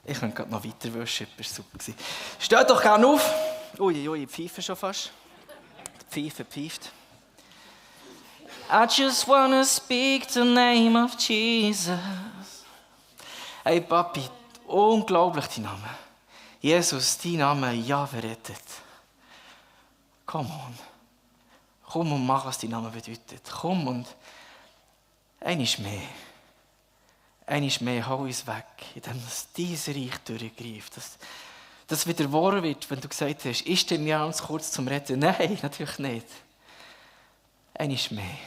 Ich könnte gerade noch weiter worshipen, das war super. Steht doch gerne auf. Ui, die Pfeife schon fast. Die Pfeife pfeift. I just wanna speak the name of Jesus. Hey Papi, unglaublich dein Name. Jesus, dein Name, Jahwe rettet. Come on. Komm und mach, was dein Name bedeutet. Komm und eines mehr. Eines mehr, hau uns weg, indem dieses Reich durchgreift. Dass wieder wahr wird, wenn du gesagt hast, ist denn ja uns kurz zum Retten? Nein, natürlich nicht. Eines mehr.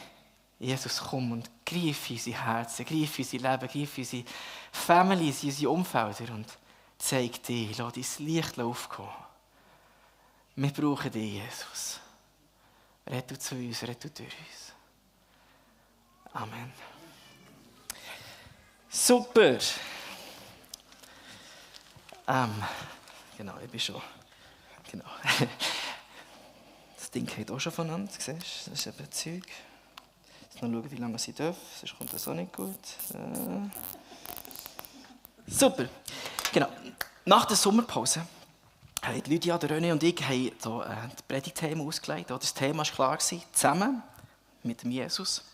Jesus, komm und greif in unsere Herzen, greif in unser Leben, greif in unsere Families, in unsere Umfelder und zeig dir, lass dein Licht aufkommen. Wir brauchen dich, Jesus. Red du zu uns, red du durch uns. Amen. Super. Genau, ich bin schon. Genau. Das Ding geht auch schon voneinander, siehst du? Das ist eben Zeug. Jetzt noch schauen, wie lange sie dürfen, sonst kommt das auch nicht gut. Super. Genau. Nach der Sommerpause haben Lydia, René und ich so das Predigtthema ausgelegt. Das Thema war klar, zusammen mit dem Jesus.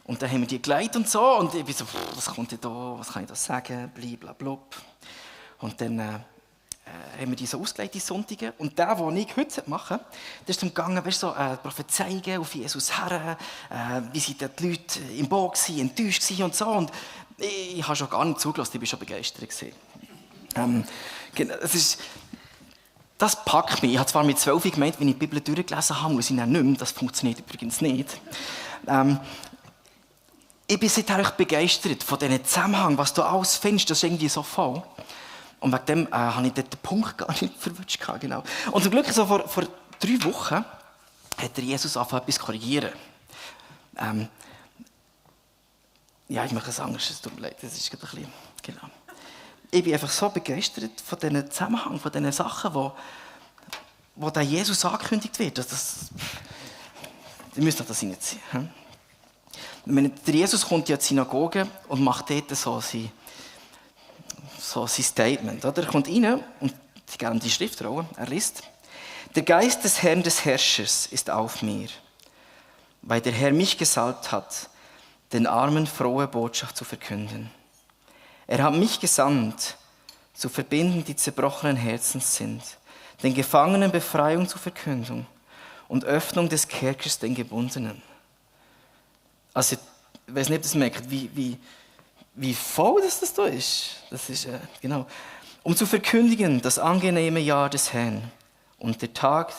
Und dann haben wir die geleitet und so. Und ich bin so, was kommt denn da, was kann ich da sagen, blablabla. Und dann haben wir die so ausgelegt, die Sonntage. Und der, den ich heute mache, der ist gegangen, weißt du, so, prophezeien auf Jesus her, wie sie die Leute im Boot waren, enttäuscht waren und so. Und ich habe schon gar nicht zugelassen, ich war schon begeistert. Das packt mich. Ich habe zwar mit 12 gemeint, wenn ich die Bibel durchgelesen habe, muss ich dann nicht mehr. Das funktioniert übrigens nicht. Ich bin seither begeistert von diesem Zusammenhang, was du alles findest, das ist irgendwie so voll. Und wegen dem habe ich dort den Punkt gar nicht verwünscht. Genau. Und zum Glück, so vor 3 Wochen, hat Jesus angefangen, etwas zu korrigieren. Ja, ich mache es anders, es tut mir leid, das ist ein bisschen, genau. Ich bin einfach so begeistert von diesem Zusammenhang, von diesen Sachen, wo der Jesus angekündigt wird. Ihr müsst euch das reinziehen. Der Jesus kommt ja in die Synagoge und macht dort so sein Statement. Oder? Er kommt rein und sie geben die Schriftrolle, er liest: Der Geist des Herrn des Herrschers ist auf mir, weil der Herr mich gesalbt hat, den Armen frohe Botschaft zu verkünden. Er hat mich gesandt, zu verbinden, die zerbrochenen Herzens sind, den Gefangenen Befreiung zur Verkündung und Öffnung des Kerkers den Gebundenen. Also, ich weiß nicht, ob ihr das merkt, wie voll das da ist. Das ist, genau. Um zu verkündigen, das angenehme Jahr des Herrn und der Tag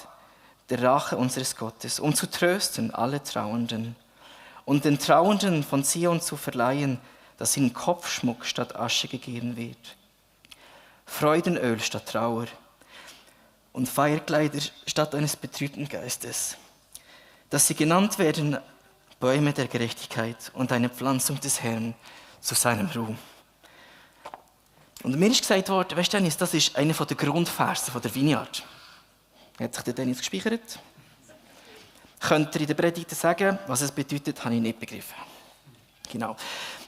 der Rache unseres Gottes, um zu trösten alle Trauernden und den Trauernden von Zion zu verleihen, dass ihnen Kopfschmuck statt Asche gegeben wird, Freudenöl statt Trauer und Feierkleider statt eines betrübten Geistes, dass sie genannt werden Bäume der Gerechtigkeit und eine Pflanzung des Herrn zu seinem Ruhm. Und mir ist gesagt worden, weißt du, Dennis, das ist einer der Grundverse der Vineyard. Hat sich der Dennis gespeichert? Könnt ihr in der Predigt sagen, was es bedeutet, habe ich nicht begriffen. Genau.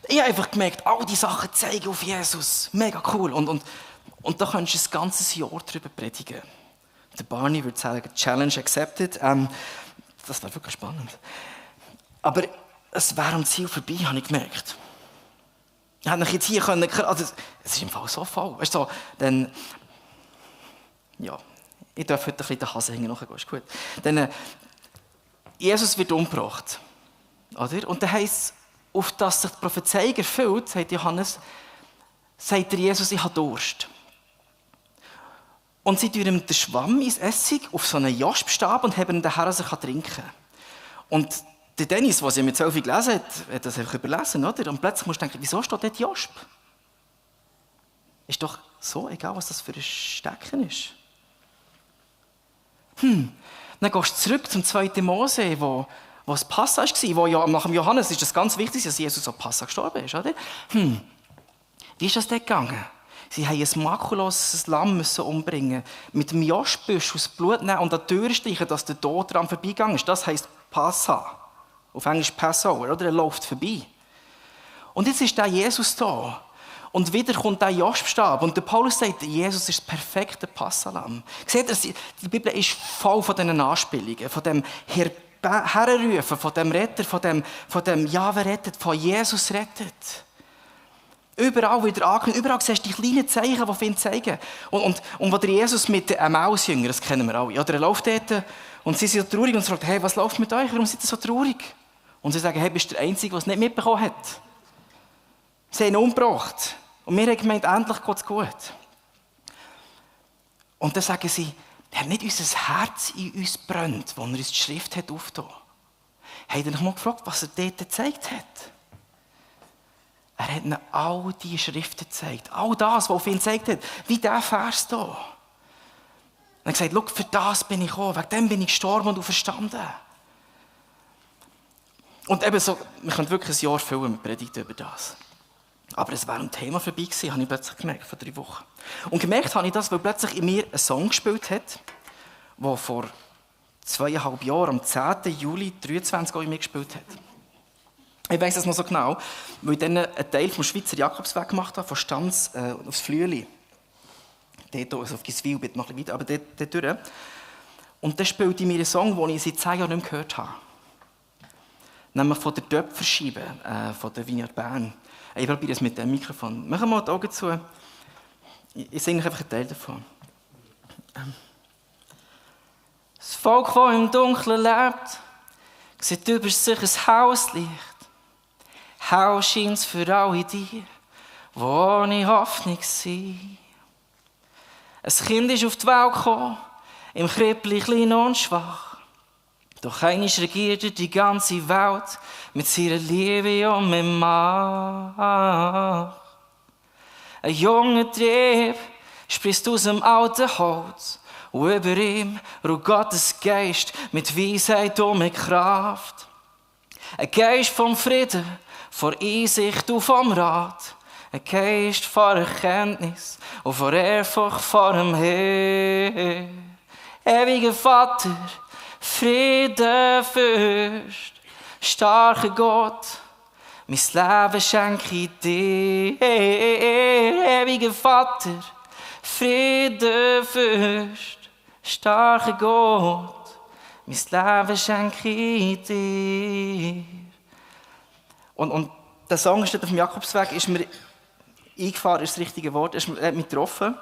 Ich habe einfach gemerkt, all die Sachen zeigen auf Jesus. Mega cool. Und da kannst du ein ganzes Jahr darüber predigen. Der Barney würde sagen, Challenge accepted. Das wäre wirklich spannend. Aber es wäre am Ziel vorbei, habe ich gemerkt. Ich hätte jetzt hier können, also es ist im Fall so voll. Weißt du, dann, ja, ich darf heute ein bisschen den Hase hängen, nachher ist gut. Dann, Jesus wird umgebracht. Oder? Und dann heisst es, auf das sich die Prophezeiung erfüllt, sagt Johannes, sagt der Jesus, ich habe Durst. Und sie tun ihm den Schwamm ins Essig auf so einen Jaspstab und haben ihn daher, dass er trinken kann. Und der Dennis, der sie mit 12 gelesen hat das einfach überlesen, oder? Und plötzlich musst du denken, wieso steht dort Jasp? Ist doch so egal, was das für ein Stecken ist. Dann gehst du zurück zum 2. Mose, wo es Passa war, wo ja nach dem Johannes ist das ganz wichtig, dass Jesus an Passa gestorben ist, oder? Wie ist das dort gegangen? Sie haben ein makuloses Lamm umbringen, mit dem Jaspbüsch aus Blut nehmen und an die Tür streichen, dass der Tod daran vorbeigegangen ist. Das heisst Passa. Auf Englisch Passover, oder? Er läuft vorbei. Und jetzt ist der Jesus da. Und wieder kommt der Jospstab. Und der Paulus sagt, Jesus ist das perfekte Passalam. Seht ihr, die Bibel ist voll von diesen Anspielungen, von dem Herrufen, von dem Retter, von dem Jahwe rettet, von Jesus rettet. Überall wieder angekündigt, überall siehst du die kleinen Zeichen, die ihn zeigen. Und wo der Jesus mit den Mausjüngern, das kennen wir alle, oder er läuft dort und sie sind so traurig und sagt, hey, was läuft mit euch, warum seid ihr so traurig? Und sie sagen, hey, bist du der Einzige, der es nicht mitbekommen hat? Sie haben ihn umgebracht. Und wir haben gemeint, endlich geht es gut. Und dann sagen sie, er hat nicht unser Herz in uns brennt, wo er uns die Schrift hat aufgetan. Haben Sie noch mal gefragt, was er dort gezeigt hat? Er hat ihnen all die Schriften gezeigt. All das, was auf ihn gezeigt hat. Wie dieser Vers hier. Er hat gesagt, schau, für das bin ich gekommen. Wegen dem bin ich gestorben und verstanden. Und eben so, wir können wirklich ein Jahr füllen mit Predigten über das. Aber es wäre ein Thema vorbei gewesen, habe ich plötzlich gemerkt, vor 3 Wochen. Und gemerkt habe ich das, weil plötzlich in mir ein Song gespielt hat, der vor 2,5 Jahren, am 10. Juli 2023 auch in mir gespielt hat. Ich weiss das noch so genau, weil ich dann einen Teil vom Schweizer Jakobsweg gemacht habe, von Stanz aufs Flüeli. Dort also auf Giswil, bitte noch ein bisschen weiter, aber dort durch. Und dann spielte ich mir einen Song, den ich seit 10 Jahren nicht mehr gehört habe. Nämlich von der Töpferscheibe, von der Vineyard Bern. Ich probiere es mit dem Mikrofon. Machen wir mal die Augen zu. Ich singe einfach einen Teil davon. Das Volk, das im Dunkeln lebt, sieht über sich ein Hauslicht. Hell scheint für alle die, die ohne Hoffnung sind. Ein Kind ist auf die Welt gekommen, im Krippli klein und schwach. Doch einmal regiert er die ganze Welt mit seiner Liebe und mit Macht. Ein junger Trieb sprießt aus dem alten Holz und über ihm ruht Gottes Geist mit Weisheit und mit Kraft. Ein Geist vom Frieden, von Einsicht und vom Rat. Ein Geist von Erkenntnis und von Ehrfurcht vor dem Herr. Ewiger Vater, Friedenfürst, starker Gott, mein Leben schenke ich dir. Ewiger Vater, Friedenfürst, starker Gott, mein Leben schenke ich dir. Und der Song steht auf dem Jakobsweg, ist mir eingefahren, ist das richtige Wort, er hat mich getroffen,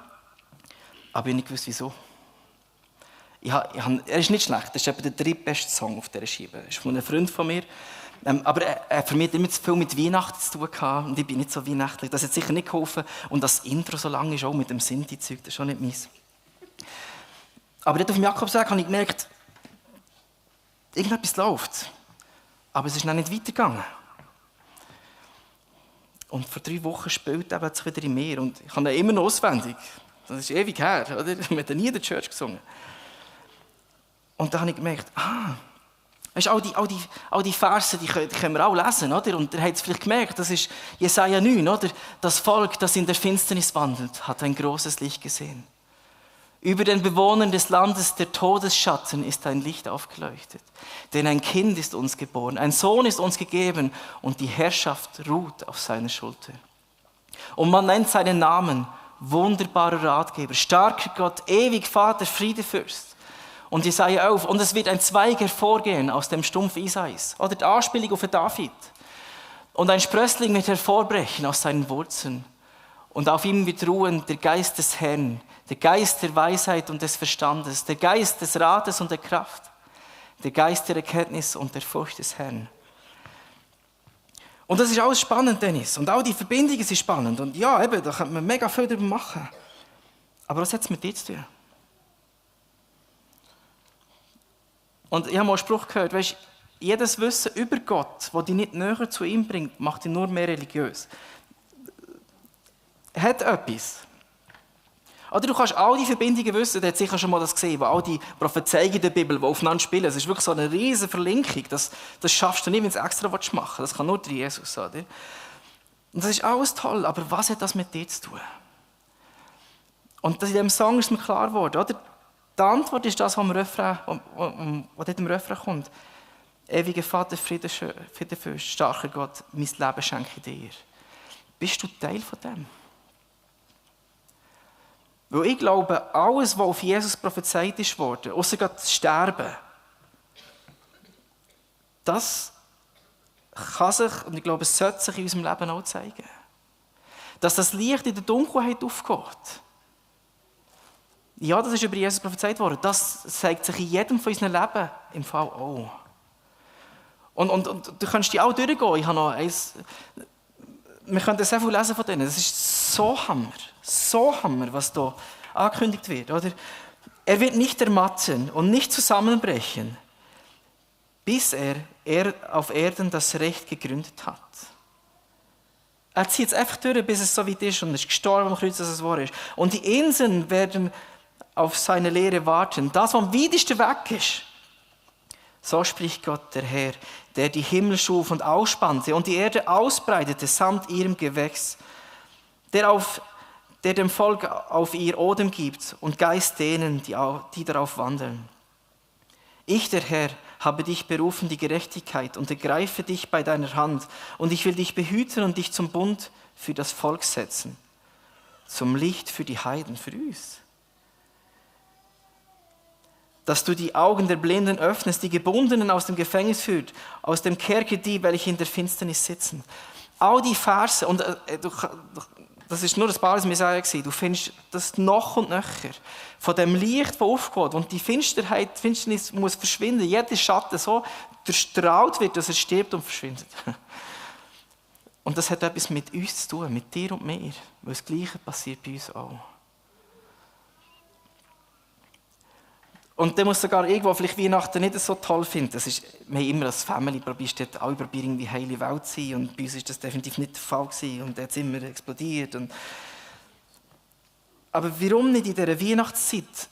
aber ich nicht gewusst, wieso. Er ist nicht schlecht, das ist etwa der 3. beste Song auf dieser Scheibe. Das ist von einem Freund von mir. Aber er für mich hat immer zu viel mit Weihnachten zu tun gehabt und ich bin nicht so weihnachtlich. Das hat sicher nicht geholfen. Und das Intro so lang ist auch mit dem Sinti-Zeug, das ist schon nicht meins. Aber dort auf dem Jakobsweg habe ich gemerkt, irgendetwas läuft. Aber es ist noch nicht weitergegangen. Und vor 3 Wochen spielt er plötzlich wieder in mir und ich habe ihn immer noch auswendig. Das ist ewig her, oder? Wir haben nie in der Church gesungen. Und dann habe ich gemerkt, weißt, all die Verse, die können wir auch lesen, oder? Und ihr habt es vielleicht gemerkt, das ist Jesaja 9, oder? Das Volk, das in der Finsternis wandelt, hat ein großes Licht gesehen. Über den Bewohnern des Landes der Todesschatten ist ein Licht aufgeleuchtet. Denn ein Kind ist uns geboren, ein Sohn ist uns gegeben und die Herrschaft ruht auf seiner Schulter. Und man nennt seinen Namen wunderbarer Ratgeber, starker Gott, ewig Vater, Friedefürst. Und Jesaja 11, und es wird ein Zweig hervorgehen aus dem Stumpf Isais. Oder die Anspielung auf David. Und ein Sprössling wird hervorbrechen aus seinen Wurzeln. Und auf ihm wird ruhen der Geist des Herrn, der Geist der Weisheit und des Verstandes, der Geist des Rates und der Kraft, der Geist der Erkenntnis und der Furcht des Herrn. Und das ist alles spannend, Dennis. Und auch die Verbindungen sind spannend. Und ja, eben, da kann man mega viel darüber machen. Aber was hat es mit dir zu tun? Und ich habe mal einen Spruch gehört, weißt, jedes Wissen über Gott, das dich nicht näher zu ihm bringt, macht dich nur mehr religiös. Hat etwas. Oder du kannst all die Verbindungen wissen, du hast sicher schon mal das gesehen, wo all die Prophezeiungen der Bibel, die aufeinander spielen, es ist wirklich so eine riesige Verlinkung, das schaffst du nicht, wenn du es extra machen willst. Das kann nur der Jesus, oder? Und das ist alles toll, aber was hat das mit dir zu tun? Und in diesem Song ist mir klar geworden, oder? Die Antwort ist das, was dort im Refrain kommt. Ewiger Vater, Friedefürst, starker Gott, mein Leben schenke ich dir. Bist du Teil von dem? Weil ich glaube, alles, was auf Jesus prophezeit ist worden, ausser das Sterben, das kann sich, und ich glaube, es sollte sich in unserem Leben auch zeigen. Dass das Licht in der Dunkelheit aufgeht. Ja, das ist über Jesus prophezeit worden. Das zeigt sich in jedem von unseren Leben im Fall auch. Und du kannst die auch durchgehen. Ich habe noch eins. Wir können sehr viel lesen von denen. Das ist so Hammer, was da angekündigt wird. Oder? Er wird nicht ermatten und nicht zusammenbrechen, bis er auf Erden das Recht gegründet hat. Er zieht es einfach durch, bis es so weit ist und ist gestorben am Kreuz, dass es wahr ist. Und die Inseln werden auf seine Lehre warten. Das, was am weitesten weg ist. So spricht Gott, der Herr, der die Himmel schuf und ausspannte und die Erde ausbreitete samt ihrem Gewächs, der dem Volk auf ihr Odem gibt und Geist denen, die darauf wandeln. Ich, der Herr, habe dich berufen, die Gerechtigkeit, und ergreife dich bei deiner Hand, und ich will dich behüten und dich zum Bund für das Volk setzen, zum Licht für die Heiden, für uns. Dass du die Augen der Blinden öffnest, die Gebundenen aus dem Gefängnis führt, aus dem Kerker die, welche in der Finsternis sitzen. All die Verse, und das ist nur ein paar Jesaja gewesen, du findest das noch und nöcher von dem Licht, das aufgeht, und die Finsternis muss verschwinden, jeder Schatten so durchstrahlt wird, dass er stirbt und verschwindet. Und das hat etwas mit uns zu tun, mit dir und mir, weil das Gleiche passiert bei uns auch. Und dann muss sogar irgendwo vielleicht Weihnachten nicht so toll finden. Wir haben immer als Family probiert, alle probieren irgendwie heile Welt zu sein. Und bei uns war das definitiv nicht der Fall gewesen. Und dann hat es immer explodiert. Aber warum nicht in dieser Weihnachtszeit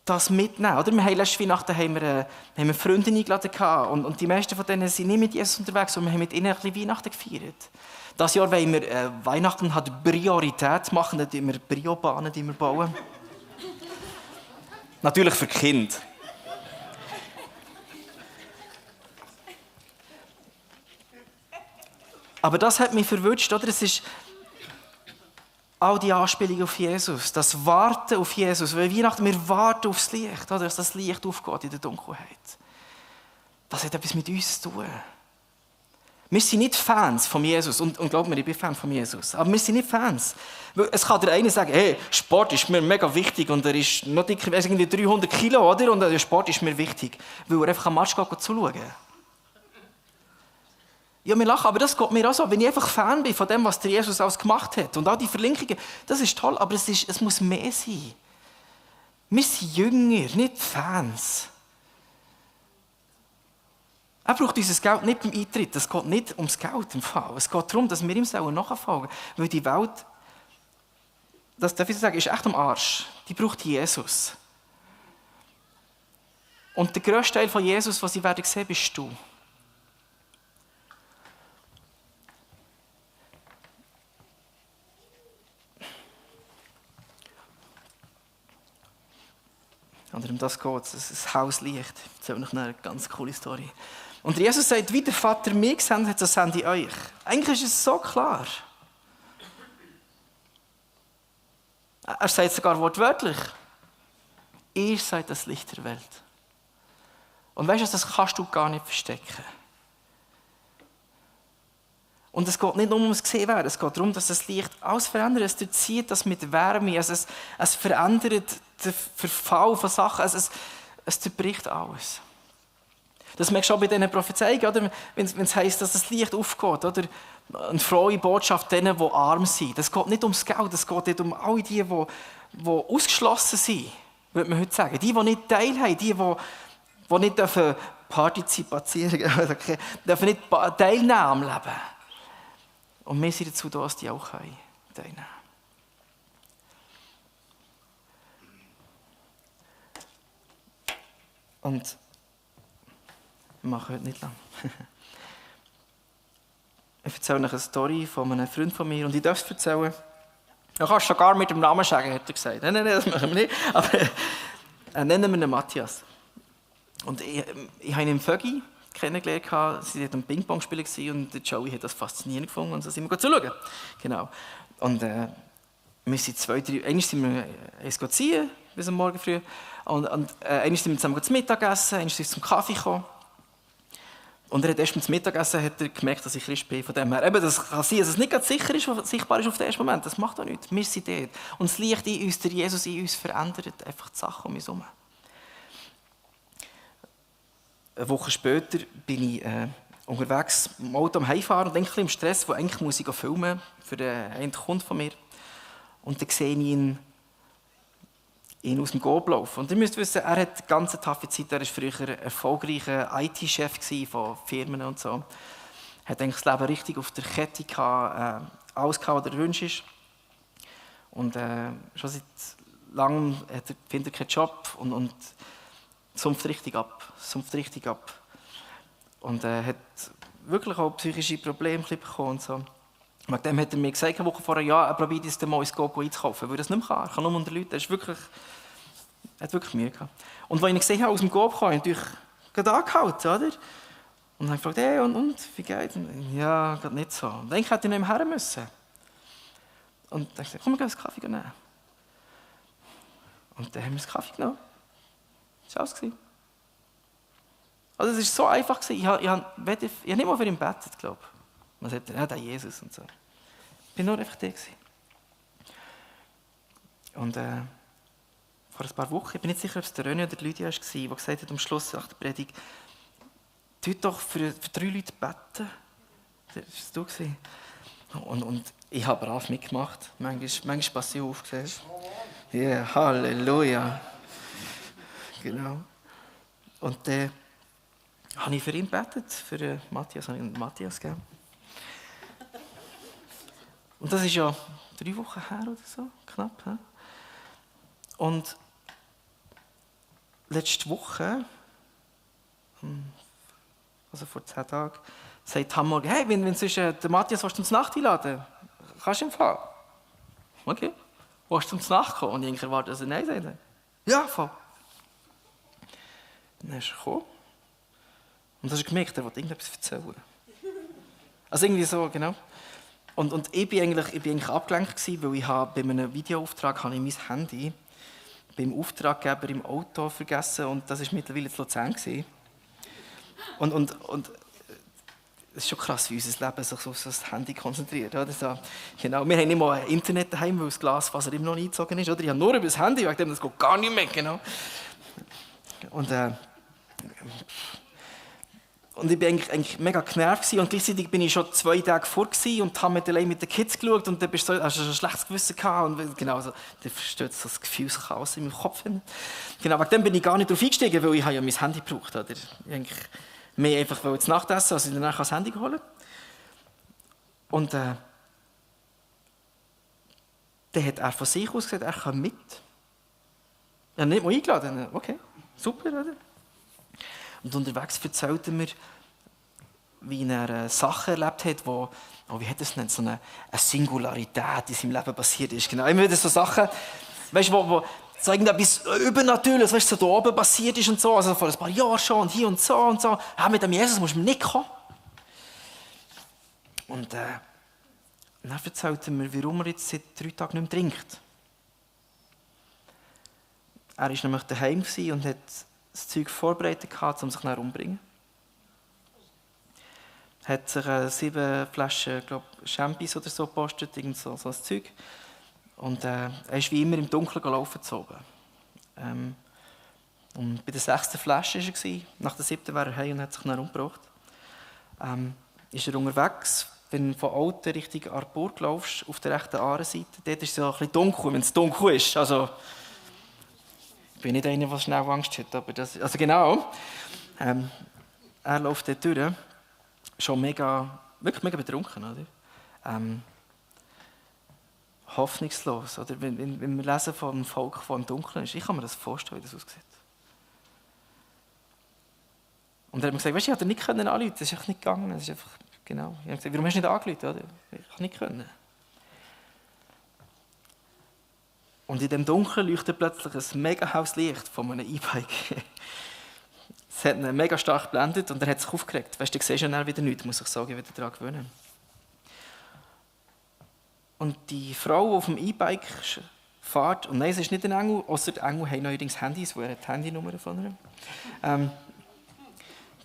das mitnehmen? Oder? Wir haben letzte Weihnachten haben wir Freunde eingeladen. Und die meisten von denen sind nicht mit Jesus unterwegs, sondern wir haben mit ihnen ein bisschen Weihnachten gefeiert. Dieses Jahr wollen wir Weihnachten hat Priorität machen, dass wir Brio-Bahnen bauen. Natürlich für Kinder. Aber das hat mich verwünscht, oder? Es ist all die Anspielungen auf Jesus, das Warten auf Jesus, weil Weihnachten, wir warten aufs Licht, oder? Dass das Licht aufgeht in der Dunkelheit. Das hat etwas mit uns zu tun. Wir sind nicht Fans von Jesus, und glaub mir, ich bin Fan von Jesus, aber wir sind nicht Fans. Es kann der eine sagen, hey, Sport ist mir mega wichtig und er ist noch dicker, irgendwie 300 Kilo, oder? Und der Sport ist mir wichtig, weil er einfach am Match geht zuschauen. Ja, wir lachen, aber das geht mir auch so. Wenn ich einfach Fan bin von dem, was der Jesus alles gemacht hat und all die Verlinkungen, das ist toll, aber es muss mehr sein. Wir sind Jünger, nicht Fans. Er braucht unser Geld nicht beim Eintritt. Es geht nicht ums Geld im Fall. Es geht darum, dass wir ihm nachfolgen sollen. Weil die Welt, das darf ich sagen, ist echt am Arsch. Die braucht Jesus. Und der grösste Teil von Jesus, was sie werden sehen, bist du. Oder um das geht es, das Hauslicht. Ich erzähle euch eine ganz coole Story. Und Jesus sagt, wie der Vater mich gesendet hat, so sende ich euch. Eigentlich ist es so klar. Er sagt sogar wortwörtlich, ihr seid das Licht der Welt. Und weißt du, das kannst du gar nicht verstecken. Und es geht nicht nur ums Gesehenwerden, es geht darum, dass das Licht alles verändert. Es durchzieht das mit Wärme, es verändert den Verfall von Sachen, es zerbricht alles. Das merkst du auch bei diesen Prophezeiungen, oder? Wenn es heisst, dass das Licht aufgeht, oder? Eine frohe Botschaft denen, die arm sind. Es geht nicht ums Geld, es geht nicht um alle die ausgeschlossen sind, würde man heute sagen. Die nicht teilhaben, die nicht partizipieren dürfen, dürfen nicht teilnehmen am Leben. Und wir sind dazu da, dass die auch teilnehmen. Und ich mache heute nicht lang. Ich erzähle euch eine Story von einem Freund von mir und ich darf es erzählen. Du kannst sogar mit dem Namen sagen, hat er gesagt. Nein, das machen wir nicht. Aber nennen wir ihn Matthias. Und ich habe ihn im Vögi kennengelernt. Sie waren am Ping-Pong spielen und der Joey hat das faszinierend gefunden und so sind wir zuschauen. Genau. Und wir sind einmal sind wir es ziehen, bis am Morgen früh. Und einmal sind wir zusammen zum Mittagessen, einmal sind wir zum Kaffee gekommen. Und er hat erst zum Mittagessen hat er gemerkt, dass ich Christ bin. Von dem her. Eben, das kann sein, dass es nicht ganz sichtbar ist auf den ersten Moment. Das macht auch nichts. Wir sind dort. Und das Licht in uns, der Jesus in uns, verändert einfach die Sachen um uns herum. Eine Woche später bin ich unterwegs im Auto am Heimfahren und ein bisschen im Stress, wo eigentlich muss ich filmen für einen Kunden von mir. Und dann sehe ich ihn aus dem Gob laufen. Und ihr müsst wissen, er hat die ganze taffe Zeit, er war früher erfolgreicher IT-Chef von Firmen und so. Er hat eigentlich das Leben richtig auf der Kette gehabt, alles gehabt, was er wünscht. Und schon seit langem findet er keinen Job und sumpft richtig ab. Und hat wirklich auch psychische Probleme bekommen und so. Wegen dem hat er mir gesagt, eine Woche vorher, ja, er probiert es mal ins Go einzukaufen, weil er es nicht mehr kann. Er kann nur unter Leuten. Er hat wirklich Mühe gehabt. Und als ich ihn gesehen habe, aus dem Go kam, habe ich natürlich gerade angehalten, oder? Und dann gefragt, hey, und wie geht's? Ja, geht nicht so. Und eigentlich hätte ich nicht mehr her müssen. Und dann habe ich gesagt, komm, wir gehen einen Kaffee nehmen. Und dann haben wir einen Kaffee genommen. Das war alles. Also es war so einfach. Ich habe nicht mal für ihn gebetet, glaube ich. Man sagt, ja, der Jesus und so. Ich war nur einfach der. Und vor ein paar Wochen, ich bin nicht sicher, ob es der René oder die Lydia war, die gesagt hat am Schluss nach der Predigt, tut doch für 3 Leute beten. Das war du. Und ich habe brav mitgemacht. Manchmal passe ich auf. Ja, yeah, Halleluja. Genau. Und dann habe ich für ihn gebetet, für Matthias, habe ich Matthias gegeben. Und das ist ja 3 Wochen her oder so, knapp. He? Und letzte Woche, also vor 10 Tagen, sagt Hammer, hey, wenn den Matthias zum Nacht einladen, kannst du ihm fahren? Okay. Willst du zum Nacht kommen? Und ich erwarte, dass er Nein sagt. Ja, voll. Dann ist er gekommen. Und dann hast du gemerkt, er wollte irgendetwas erzählen. Also irgendwie so, genau. Und ich bin eigentlich abgelenkt gewesen, weil ich bei einem Videoauftrag habe ich mein Handy beim Auftraggeber im Auto vergessen und das war mittlerweile in Luzern gewesen. Und es ist schon krass, wie unser Leben sich auf das Handy konzentriert. Oder? So, genau. Wir haben nicht mal Internet daheim, weil das Glasfaser immer noch nicht eingezogen ist. Oder? Ich habe nur über das Handy, wegen dem das geht gar nicht mehr. Genau. Und ich war eigentlich mega genervt und gleichzeitig bin ich schon 2 Tage vor und habe mit den Kids geschaut und dann hast du ein schlechtes Gewissen gehabt und genau, also, da versteht so das Gefühlschaos in meinem Kopf. Genau, wegen dem bin ich gar nicht darauf eingestiegen, weil ich ja mein Handy gebraucht habe. Ich mehr einfach zu Nacht essen, als ich danach das Handy holen. Und dann hat er von sich aus gesagt, er kann mit. Ja, nicht mal eingeladen. Okay, super, oder? Und unterwegs erzählt er mir, wie er Sachen erlebt hat, wie hat er es genannt, so eine Singularität in seinem Leben passiert ist. Genau, immer wieder so Sachen, weißt, wo so irgendetwas Übernatürliches, weißt, so da oben passiert ist und so, also vor ein paar Jahren schon und hier und so und so. Ja, mit dem Jesus musst du nicht kommen. Und dann erzählt er mir, warum er jetzt seit 3 Tagen nicht mehr trinkt. Er war nämlich daheim und hat das Zeug vorbereitet gehabt, um sich dann umzubringen. Er hat sich 7 Flaschen, Champis oder so gepostet, irgend so ein Zeug. Und er ist wie immer im Dunkeln gelaufen zu oben. Und bei der 6. Flasche war er. Nach der 7. war er heim und hat sich dann umgebracht. Ist er unterwegs, wenn du von Alten Richtung Arburg laufst, auf der rechten Aareseite, dort ist es ja ein bisschen dunkel, wenn es dunkel ist. Also, ich bin nicht einer, der schnell Angst hat, aber das, also genau. Er läuft dort durch, schon wirklich mega betrunken, oder? Hoffnungslos, oder? Wenn wir lesen vom Volk, das im Dunkeln ist, ich kann mir das vorstellen, wie das aussieht. Und er hat mir gesagt, weißt du, ich hätte nicht anrufen, das ist einfach nicht gegangen, das ist einfach, genau. Ich habe gesagt, warum hast du nicht angerufen, oder? Ich kann nicht können. Und in dem Dunkeln leuchtet plötzlich ein mega helles Licht von einem E-Bike. es hat ihn mega stark geblendet und er hat sich aufgeregt. Weißt du, du siehst ja dann wieder nichts, muss ich sagen, wieder daran gewöhnen. Und die Frau, die auf dem E-Bike fährt, und nein, es ist nicht ein Engel, außer die Engel haben neuerdings Handys, wo er hat die Handynummer von ihr.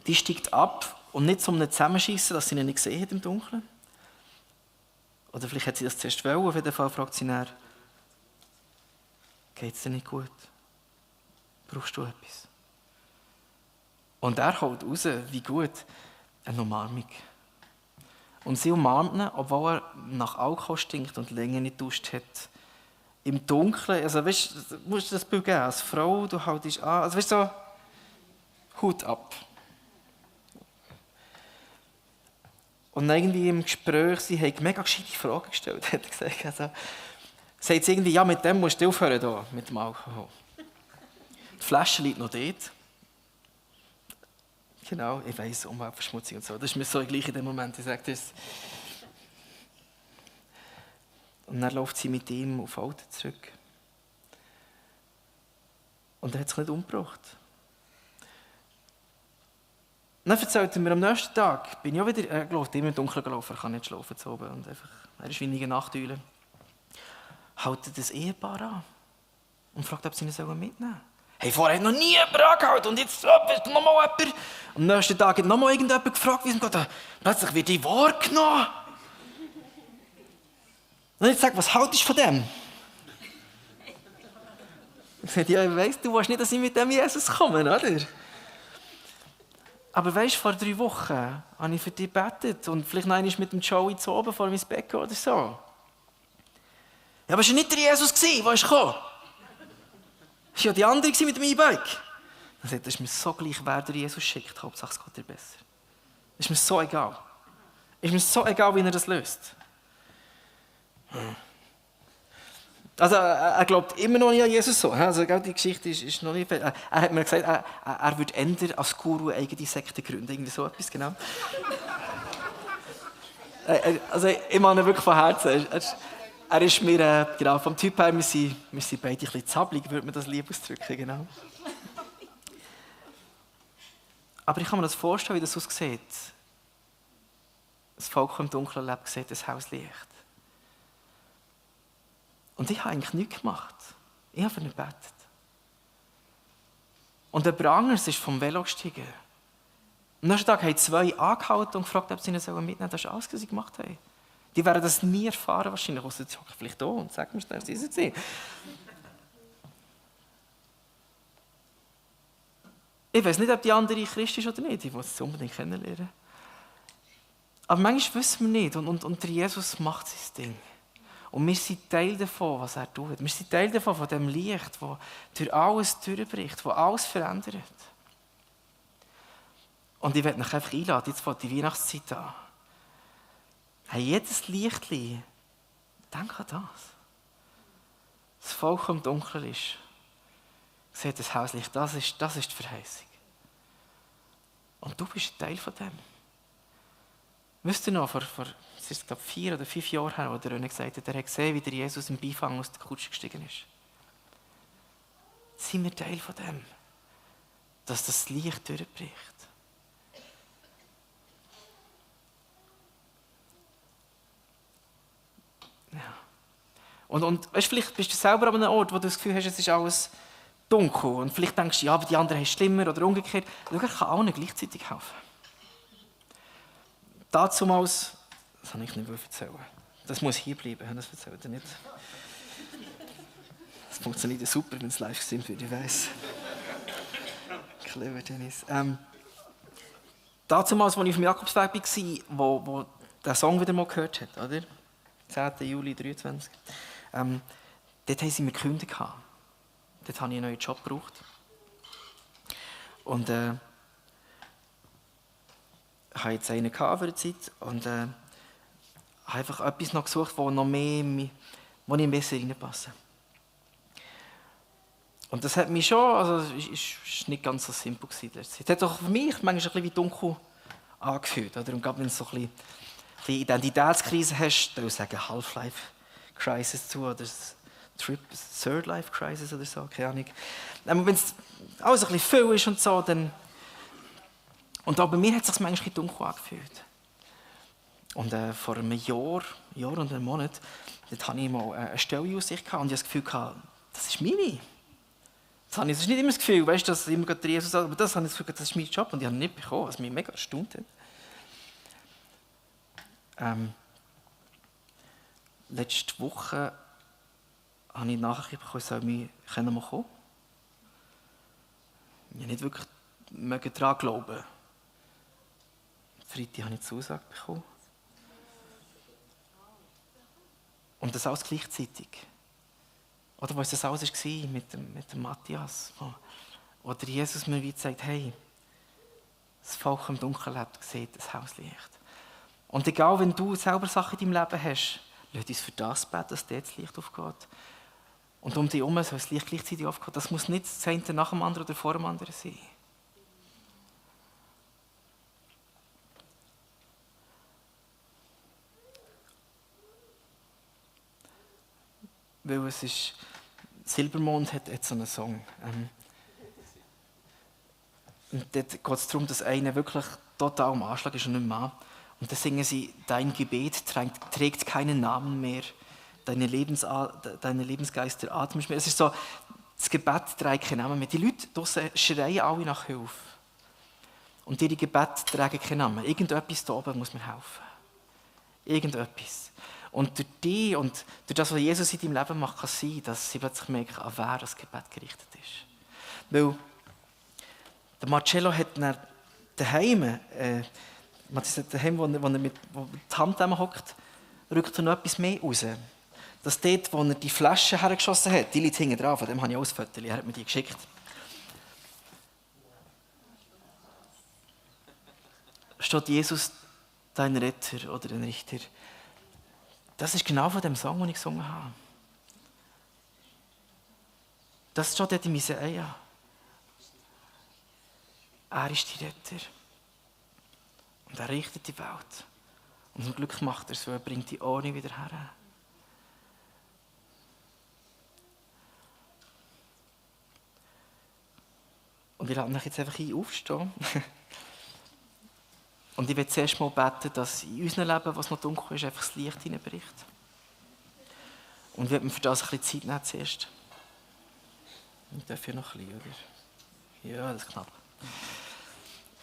Die steigt ab und nicht zum Zusammenschießen, dass sie ihn nicht gesehen hat im Dunkeln. Oder vielleicht hat sie das zuerst wollen, auf jeden Fall fragt sie nach, geht es dir nicht gut? Brauchst du etwas? Und er holt raus, wie gut, eine Umarmung. Und sie umarmt ihn, obwohl er nach Alkohol stinkt und länger nicht duscht hat. Im Dunkeln, also weißt du, musst du das Bild geben, als Frau, du haltest an, also weißt du, so, Hut ab. Und irgendwie im Gespräch, sie hat mega gescheite Fragen gestellt, hat er gesagt. Also, sagt sie irgendwie, ja, mit dem musst du aufhören, hier, mit dem Alkohol. Die Flasche liegt noch dort. Genau, ich weiss, Umweltverschmutzung und so. Das ist mir so gleich in dem Moment. Ich sage das. Und dann läuft sie mit ihm auf Auto zurück. Und er hat sich nicht umgebracht. Dann erzählt er mir, am nächsten Tag bin ich auch wieder, er läuft immer im Dunkeln gelaufen, er kann nicht schlafen zu oben. Und einfach, er ist wie eine Nachteule. Hält das Ehepaar an und fragt, ob sie ihn mitnehmen sollen. Hey, vorher hat noch nie jemand angehalten und jetzt bist du nochmal jemand. Am nächsten Tag hat nochmal irgendjemand gefragt, wie es ihm geht. Plötzlich wird ich wahrgenommen. Und jetzt sagt, was haltest du von dem? Ich sage, ja, ich weiss, du willst nicht, dass ich mit dem Jesus komme, oder? Aber weißt du, vor 3 Wochen habe ich für dich gebetet und vielleicht noch einmal mit dem Joey zu oben vor mein Bett oder so. Ja, aber es war nicht der Jesus, der ist gekommen. Es war ja die andere mit dem E-Bike. Dann sagt er, es ist mir so gleich, wer der Jesus schickt. Hauptsache, es geht dir besser. Es ist mir so egal. Es ist mir so egal, wie er das löst. Also, er glaubt immer noch nicht an Jesus so. Also, die Geschichte ist noch nicht. Er hat mir gesagt, er würde ändern als Guru eine eigene Sekte gründen. Irgendwie so etwas, genau. Also, ich meine wirklich von Herzen. Er ist mir, genau, vom Typ her, wir sind beide ein bisschen zappelig, würde man das lieber ausdrücken, genau. Aber ich kann mir das vorstellen, wie das aussieht. Das Volk im Dunkeln lebt, sieht das Haus Licht. Und ich habe eigentlich nichts gemacht. Ich habe für ihn gebetet. Und der Brangers ist vom Velo gestiegen. Am nächsten Tag haben 2 angehalten und gefragt, ob sie ihn mitnehmen sollen. Das ist alles, was sie gemacht haben. Die werden das nie erfahren, wahrscheinlich. Außer sie hocken vielleicht da und sagen mir schnell, sie sind. Ich weiß nicht, ob die andere Christ ist oder nicht. Ich will es unbedingt kennenlernen. Aber manchmal wissen wir nicht. Und der Jesus macht sein Ding. Und wir sind Teil davon, was er tut. Wir sind Teil davon, von dem Licht, das durch alles durchbricht, das alles verändert. Und ich werde euch einfach einladen, jetzt fängt die Weihnachtszeit an. Hey, jedes Lichtli, denk an das. Das Volk im Dunkeln ist. Seht das Hauslicht, das ist die Verheißung. Und du bist ein Teil von dem. Wisst ihr noch, vor es ist, glaube 4 oder 5 Jahren her, wo der René gesagt hat, er hat gesehen, wie der Jesus im Beifang aus der Kutsche gestiegen ist. Sind wir Teil von dem, dass das Licht durchbricht. Ja. Und weißt, vielleicht bist du selber an einem Ort, wo du das Gefühl hast, es ist alles dunkel. Und vielleicht denkst du, ja, aber die anderen haben es schlimmer oder umgekehrt. Schau, ich kann allen gleichzeitig helfen. Dazumals, das habe ich nicht erzählen. Das muss hier bleiben, das erzählt er nicht. Das funktioniert super, wenn es live gestimmt wird, ich weiss. Clever, Dennis. Dazumals, als ich auf dem Jakobsweg war, wo der Song wieder mal gehört hat, oder? 10. Juli 23. Dort haben sie mir gekündigt. Dort habe ich einen neuen Job gebraucht. Und ich hatte jetzt einen für die Zeit und habe einfach etwas noch gesucht, wo noch mehr, wo ich besser reinpasse. Und das hat mich schon, also es ist nicht ganz so simpel gewesen. Es hat auch für mich manchmal ein bisschen wie dunkel angefühlt. Oder? Und gerade wenn du so ein bisschen Identitätskrise hast, dann würde ich sagen Half-Life-Crisis zu oder Third-Life-Crisis oder so, keine Ahnung. Aber wenn es alles ein bisschen viel ist und so, dann Und auch bei mir hat es sich manchmal dunkel angefühlt. Und vor einem Jahr und einem Monat, dort hatte ich mal eine Stellenaussicht und ich hatte das Gefühl, das ist meine. Das habe ich nicht immer das Gefühl, weißt, dass immer gerade Jesus sagt, aber das habe ich das Gefühl, das ist mein Job und ich habe ihn nicht bekommen, was mich mega erstaunt hat. Letzte Woche habe ich Nachricht bekommen, ich soll mich mal kommen. Ich habe nicht wirklich daran glauben. Freitag habe ich die Zusage bekommen. Und das alles gleichzeitig. Oder was das alles war mit dem Matthias. Wo der Jesus mir wie sagt, hey, das Volk im Dunkeln lebt, sieht das Hauslicht. Und egal, wenn du selber Sachen in deinem Leben hast, lass uns für das beten, dass dort das Licht aufgeht. Und um dich herum soll das Licht gleichzeitig aufgehen. Das muss nicht das eine nach dem anderen oder vor dem anderen sein. Weil es ist, Silbermond hat so einen Song. Und dort geht es darum, dass einer wirklich total am Anschlag ist und nicht mehr. Und dann singen sie, dein Gebet trägt keinen Namen mehr, deine Lebensgeister atmen mehr. Es ist so, das Gebet trägt keinen Namen mehr. Die Leute draussen schreien alle nach Hilfe. Und ihre Gebete tragen keinen Namen. Irgendetwas da oben muss mir helfen. Irgendetwas. Und durch dich und durch das, was Jesus in deinem Leben macht, kann es sein, dass sie plötzlich merken, an wer das Gebet gerichtet ist. Weil der Marcello hat dann daheim, wo er mit der Hand hockt, rückt er noch etwas mehr raus. Dass dort, wo er die Flasche hergeschossen hat, die liegt hinten dran, von dem habe ich auch ein Foto, er hat mir die geschickt. Steht Jesus, dein Retter oder dein Richter. Das ist genau von dem Song, den ich gesungen habe. Das steht dort in Jesaja. Er ist die Retter. Und er richtet die Welt. Und zum Glück macht er es, weil er bringt die Ordnung wieder her. Und ich lade euch jetzt einfach aufstehen. Und ich will zuerst mal beten, dass in unserem Leben, was noch dunkel ist, einfach das Licht hineinbricht. Und ich werde mir für das ein bisschen Zeit nehmen zuerst. Ich darf ja noch ein bisschen, oder? Ja, das ist knapp.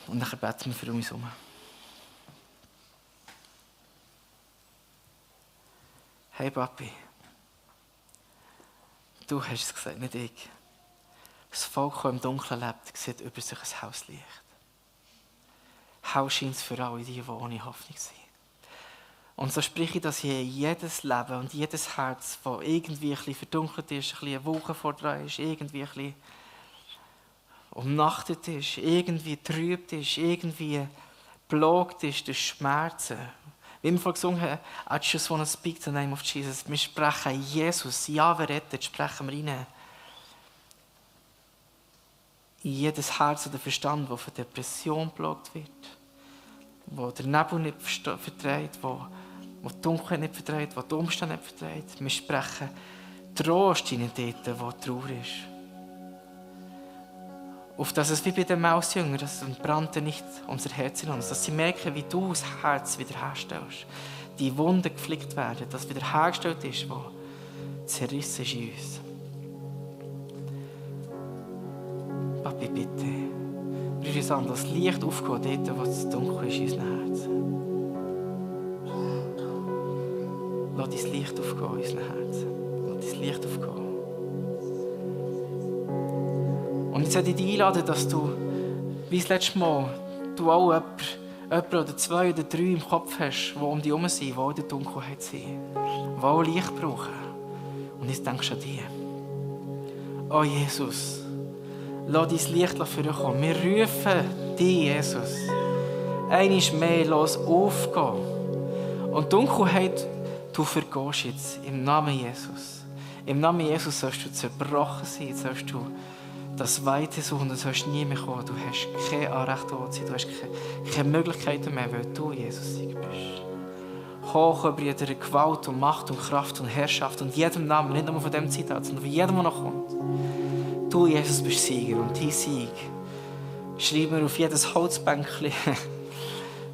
Und dann beten wir für uns herum. Hey Papi, du hast es gesagt, nicht ich. Das Volk, das im Dunkeln lebt, sieht über sich ein Hauslicht. Hell scheint es für alle die ohne Hoffnung sind. Und so spreche ich, dass hier jedes Leben und jedes Herz, das irgendwie ein bisschen verdunkelt ist, ein bisschen eine Woche vor dran ist, irgendwie ein bisschen umnachtet ist, irgendwie trübt ist, irgendwie plagt ist durch Schmerzen. Wie wir vorhin gesungen haben, I just want to speak the name of Jesus. Wir sprechen Jesus, ja, wer rettet, sprechen wir rein. In jedes Herz oder Verstand, das von Depression plagt wird, wo der Nebel nicht verträgt, wo die Dunkelheit nicht verträgt, wo die Umstände nicht verträgt. Wir sprechen Trost in dort, wo Trauer ist. Auf dass es wie bei den Mausjüngern, das entbrannte nicht unser Herz in uns, dass sie merken, wie du das Herz wiederherstellst, die Wunden geflickt werden, dass wiederhergestellt ist, wo zerrissen ist in uns. Papi, bitte, rühr uns an, dass das Licht aufgeht, dort, wo es dunkel ist in unserem Herzen. Lass dein Licht aufgehen in unserem Herzen. Lass dein Licht aufgehen. Und jetzt möchte ich dich einladen, dass du, wie das letzte Mal, du auch jemanden oder zwei oder drei im Kopf hast, die um dich herum sind, die auch in der Dunkelheit sind, die auch Licht brauchen. Und jetzt denkst du an dich. Oh Jesus, lass dein Licht vorkommen. Wir rufen dich, Jesus. Einmal mehr, lass aufgehen. Und Dunkelheit, du vergehst jetzt im Namen Jesus. Im Namen Jesus sollst du zerbrochen sein, sollst du das Weite suchen, du sollst nie mehr kommen. Du hast kein Anrecht auf dich, du hast keine Möglichkeiten mehr, weil du Jesus bist. Hoch über jede Gewalt und Macht und Kraft und Herrschaft und jedem Namen, nicht nur von diesem Zeitalter, sondern von jedem, der noch kommt. Du, Jesus, bist Sieger und dein Sieg Schreib mir auf jedes Holzbänkchen.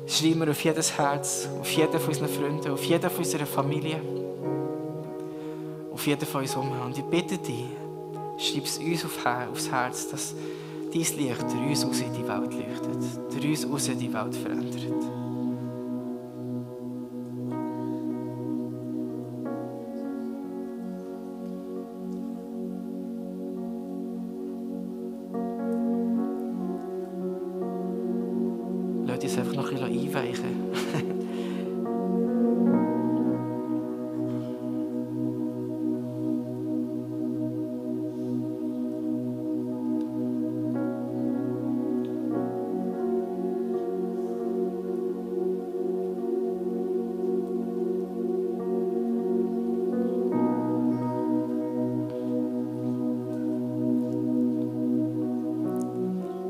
Schreib mir auf jedes Herz, auf jeden von unseren Freunden, auf jeden von unserer Familie, auf jeden von uns herum. Und ich bitte dich, schreib es uns aufs Herz, dass dein Licht durch uns raus in die Welt leuchtet, durch uns raus die Welt verändert. Lass uns einfach noch ein bisschen einweichen.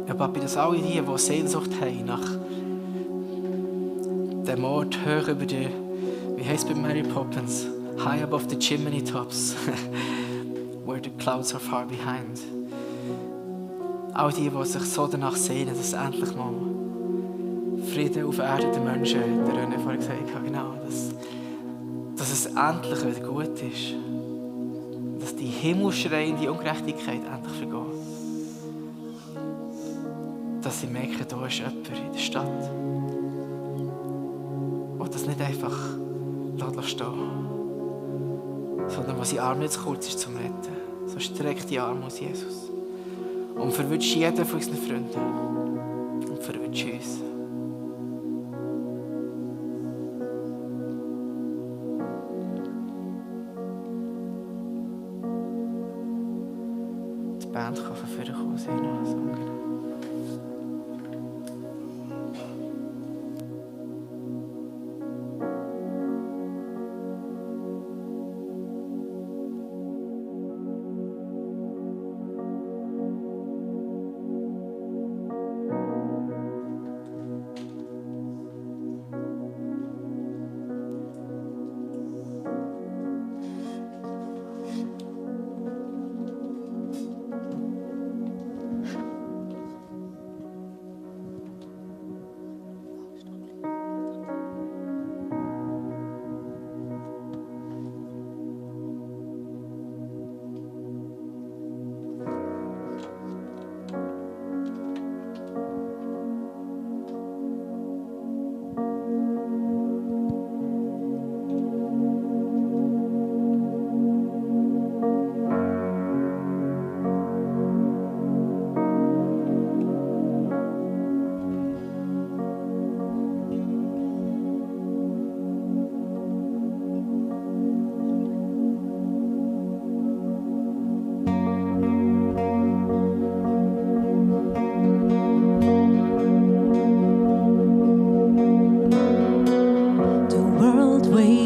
Ja, Papi, dass alle die Sehnsucht haben nach dem Ort hoch über die, wie heisst es bei Mary Poppins? High above the chimney tops, where the clouds are far behind. All die sich so danach sehnen, dass endlich mal Frieden auf Erden der Menschen, der René vorhin gesagt hat, genau, dass es endlich wieder gut ist. Dass die himmelschreiende Ungerechtigkeit endlich vergeht. Dass sie merken, da ist jemand in der Stadt. Und das nicht einfach stehen, sondern was in Arm nicht zu kurz ist zum Retten. So streck die Arme aus Jesus. Und verwünsche jeden von unseren Freunden. Und verwünsche uns. Die Band kann von vorne kommen, sie noch sagen. Glory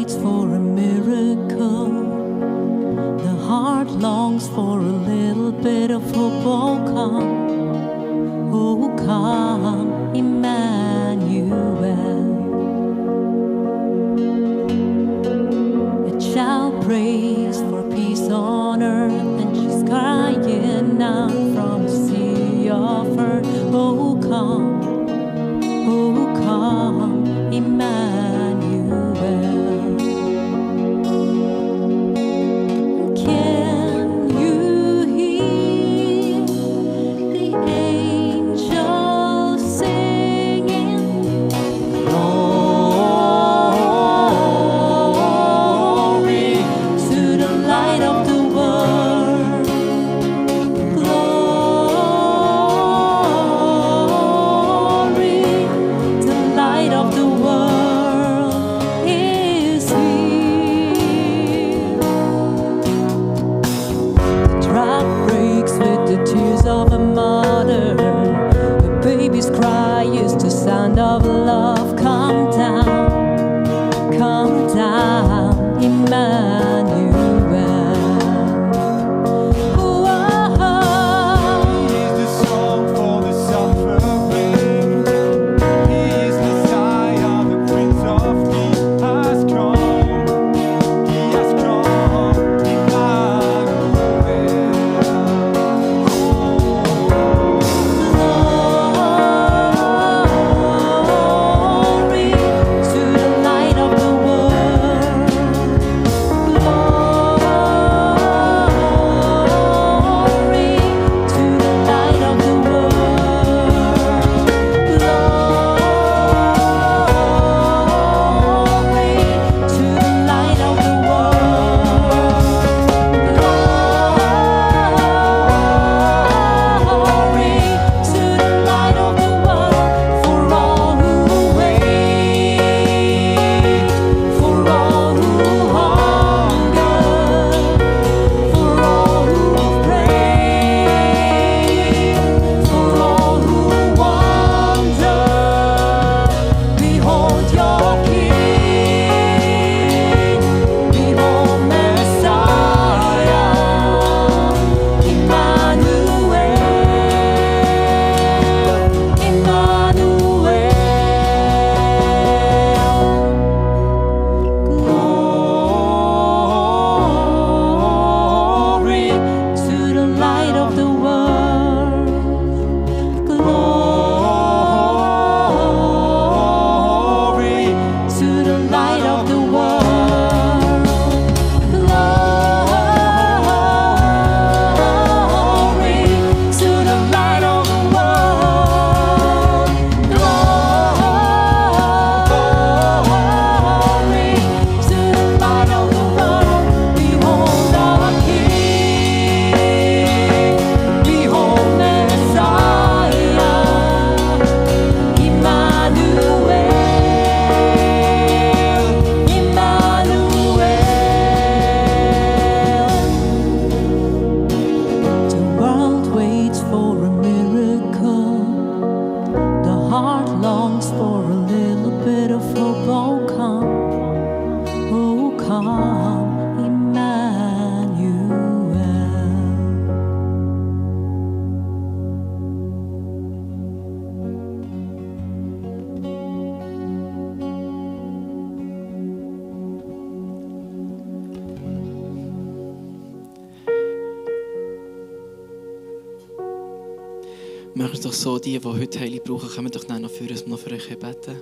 Machen es doch so, die heute Heilung brauchen, kommen doch dann noch für uns, noch für euch beten.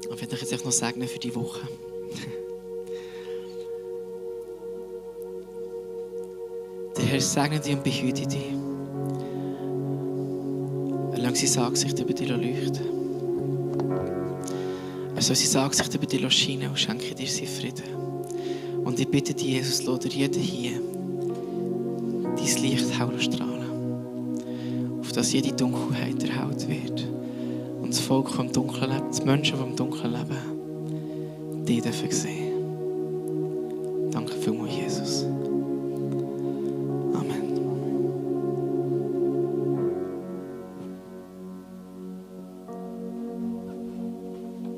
Ich werde euch jetzt noch segnen für die Woche. Der Herr segne dich und behüte dich. Er lässt sein Angesicht über dich leuchten. Er soll sein Angesicht über dich scheinen und schenke dir seinen Frieden. Und ich bitte dich, Jesus, lass dir jeden hier dein Licht hell strahlen. Auf dass jede Dunkelheit erhellt wird. Und das Volk, das im Dunkeln lebt, die Menschen, die im Dunkeln leben, die dürfen sehen.